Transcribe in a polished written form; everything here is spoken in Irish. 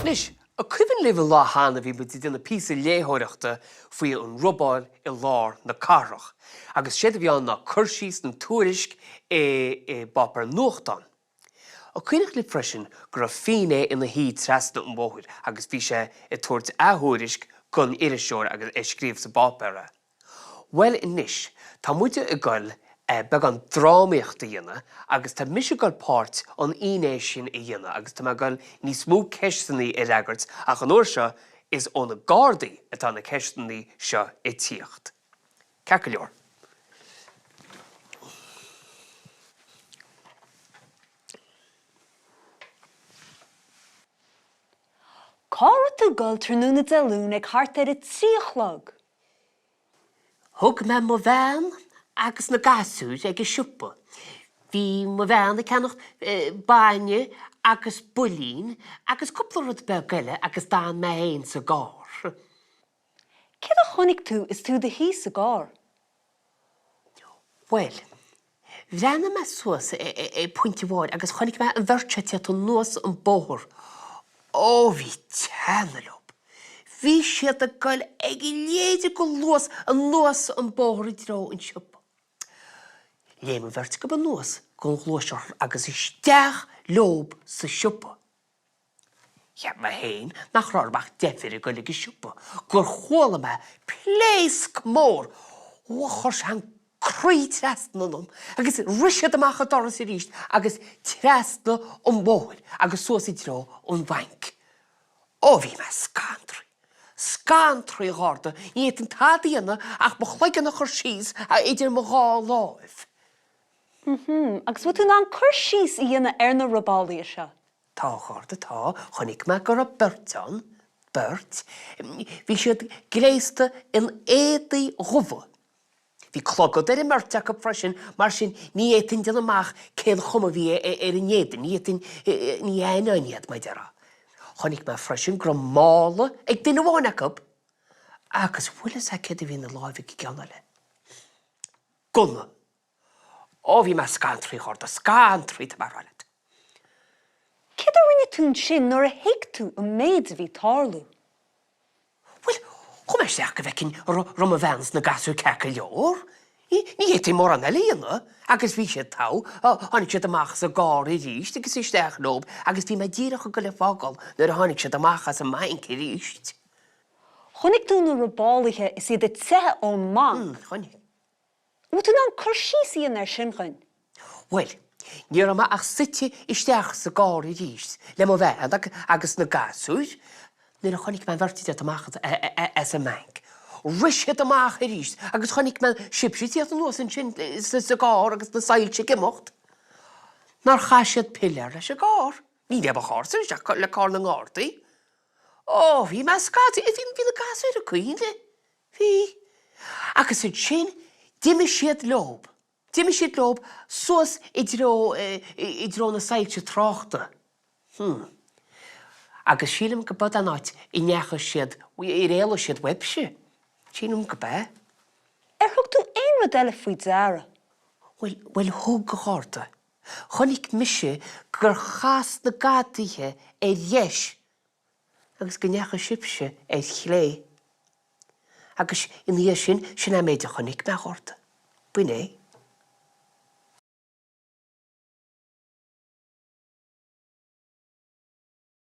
Anois, an cuimhin libh an lá cheana bhí muid ag déanamh píosa léitheoireachta faoi an robáil i lár na cathrach agus séard a bhí ann ná cur síos nó tuairisc i bpáipéar nuachtáin. An cuimhneach libh freisin go raibh finné ina shuí trasna an bhóthair agus bhí sé ag tabhairt a thuairisc don iriseoir agus ag scríobh sa bpáipéar é. Bhuel anois, tá muide ag goil beagán drámaíochta a dhéanamh agus tá mise ag goil páirt an fhinné sin a dhéanamh agus tá mé ag goil níos mó ceisteannaí a fhreagairt ach an uair seo is ó na Gardaí atá na ceisteannaí seo ag tíocht. Ceart go leor. Cá raibh tú ag dul tráthnóna Dé Luain ag thart ar a 3 a chlog? Thug mé mo bhean agus na gasúir ag an siopa. Bhí mo bhean ag ceannach bainne agus builín agus cúpla rud beag eile agus d'fhan mé féin sa gcarr. Céard a chonaic tú is tú i do shuí sa gcarr? Bhuel, bhreathnaigh mé suas ag pointe amháin agus chonaic mé an bheirt seo ag tíocht anuas an bóthar. Ó, bhí teannadh leob. Bhí siad ag goil ag léideadh go luas anuas an bóthar i dtreo an tsiopa. Léim an bheirt acu anuas gon ghluaisrothar agus isteach leob sa siopa. Cheap mé féin nach raibh orm ach deifir ag goil ag an siopa gur chuala mé pléasc mór. Ó, chuir sé an croí trasna ionam agus rith siad amach an doras arís agus trasna an bhóthair agus suas i dtreo an bhainc. Ó, bhí mé scanraithe. Scanraithe, a Gharda. Ní fhéadfainn tada a dhéanamh ach mo chloigeann a chur síos idir mo dhá láimh. Mm-hmm. Agus bhfuil tú in ann cur síos a dhéanamh ar na robálaithe seo? Tá, a Gharda, tá. Chonaic mé go raibh beirt ann. Beirt. Bhí siad gléasta in éadaí dhubha. Bhí clogad ar an mbeirt acu freisin, mar sin ní fhéadfainn déanamh amach cén chuma a bhí ar a n-éadan, ní fhéadfainn, ní aithneoinn iad, mar a déarfá. Chonaic mé freisin go raibh mála ag duine amháin acu agus bhfuil fhios agat céard a bhí ina láimh ag an gceann eile? Gunna. Ó, bhí mé scantraithe, a Gharda, scantraithe, tá mé a rá leat. Céard a rinne tú ansin nuair a thuig tú an méid a bhí ag tarlú? Bhuel, chuaigh mé isteach go bhfeicfinn an raibh mo bhean is na gasúir ceart go leor. Ní fhéadfainn mórán eile a dhéanamh agus bhí siad togha. Tháinig siad amach as an gcarr arís agus isteach leob agus bhí mé díreach ag goil ag fágáil nuair a tháinig siad amach as an mbanc arís. Chonaic tú na robálaithe is iad ag teitheadh ón mbanc? Chonaic. Bhfuil tú in ann cur síos a dhéanamh air sin dhuinn? Bhuel, ní raibh mé ach suite isteach sa gcarr arís le mo bhean agus na gasúir nuair a chonaic mé an bheirt ag tíocht amach as an mbanc. Rith siad amach arís agus chonaic mé sibhse ag tíocht anuas ansin sa gcarr agus na soilse ag imeacht. Nár chaith siad piléar leis an gcarr? Ní le mo charrsa isteach le carr na nGardaí. Ó, bhí mé scanraithe. Bhí na gasúir ag caoineadh. Bhí. Agus ansin d'imigh siad leob. D'imigh siad leob suas i dtreo, i dtreo na soilse tráchta. Hm. Agus sílim go b'eod an áit a ndeachaigh siad, ar éalaigh siad uaibhse. Sílim go b'ea. Ar thug tú aon rud eile faoi deara? Bhuel, bhuel thug, a Gharda. Chonaic mise gur chas na gadaithe ar dheis agus go ndeachaigh sibhse ar chlé. Agus ina dhiaidh sin, sin é an méid a chonaic mé, a Gharda. B'in é.